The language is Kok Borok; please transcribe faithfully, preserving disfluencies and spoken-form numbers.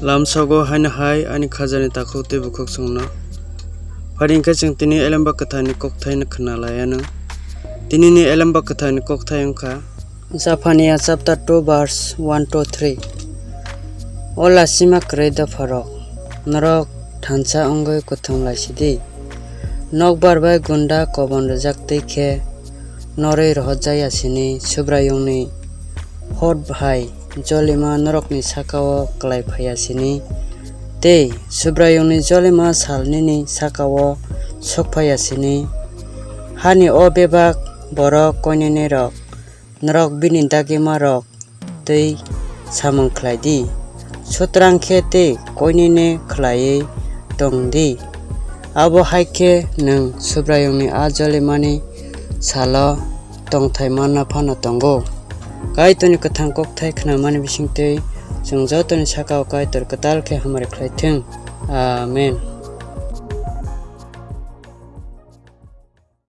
Lamsogo haino hai ani khajani takhuk tei bukhuk chwngno. Phari hwnkhe chwng tini Elemba Kwtharni kokthaino khna laianw. Tinini Elemba Kwtharni kokthai wngkha Japhania chapter two verse one to three. O lachima kwrwi dopharok, norok thansa wngwi kuthum lai sidi. Nokbar bai gunda kobon rwjak twi khe norwi rohorjaya sini Subraiyungni hor hai jolima norokni saka-o klai phaiya sini, tei Subraiyungni jolima sal nini saka-o sok phaiya sini. Hani o bebak borok koinenerok norok bini dagimarok twi samung khlai di, sutrang khe tei koinene khlaiwi tong di. Abo hai khe nwng Subraiyungni a jolimani salo tongthai manna phano tongo. Kaitorni kwthang kokthai khnamani bisingtwi chwng jotoni saka-o Kaitor kwtal khe hamari khlai thung. Amen.